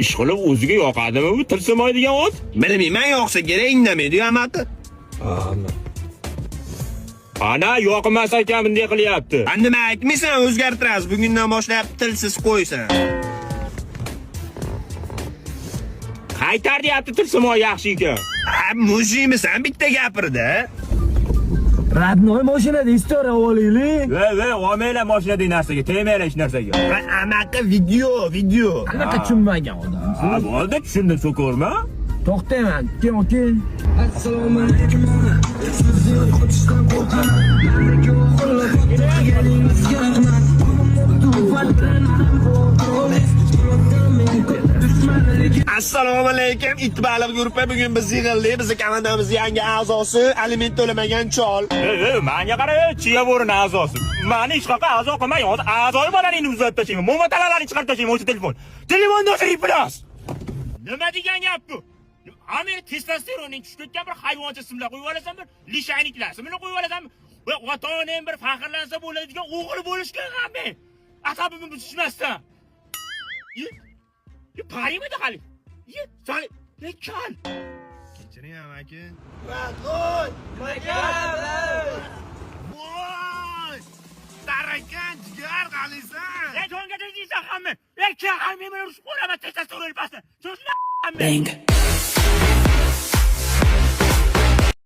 Ishqilib o'ziga yoqadimi bu tilsimoy degan ot? Bilmayman, yoqsa kerak, indamaydi amaki. Ana yoqmas ekan bunday qilyapti. A nima aytmaysan, o'zgartiramiz. Bugundan boshlab tilsiz qo'ysan. Qaytar deyapti tilsimoy yaxshi ekan. Ha, mujikmisan, bitta gapirdi. Родной mashinada istoriya olaylik. Ve ve olmanglar mashinadagi narsaga, tegmanglar hech narsaga. Ha, amaki video, video. Qanaqa tushunmagan odam. Ha, bo'ldi, tushundim, so'korma. To'xtayman, keyin aka. Assalomu alaykum ona. Sizni yo'qotishdan qo'rqaman. Mendagi o'g'illar qilganingizga rahmat. Assalomu alaykum, it baliq guruhi. Bugun biz yig'ildik. Bizni komandamiz yangi a'zosi aliment to'lamagan chol. Ey, ey, manga qara, ey, chiya bo'rini a'zosi. Mani hech qayerga a'zo qilmang, hozir a'zoyi bolaringni uzatib tashlayman. Mo'matalalarni chiqarib tashlayman o'sha telefon. Telefonni o'chir iflos. Nima degan gap bu? Amir testosteroning tushib ketgan bir hayvoncha simlar qo'yib olasan, bir lishayniklar simini qo'yib olasan. Va ota-onang bir faxrlansa bo'ladigan o'g'il bo'lishgan ham men. Asabimni buzishmasdan. Ye, ye, parimidi hali? Ye, sal, ye, kal. Kechiring amaki. Voy! Tarakan jigar qalaysan? Ey, jonga tegdiysan hamma. Ey, kal, men bilan urushib qo'yaman testosteron pastda. Cho'zla hamma. Bang.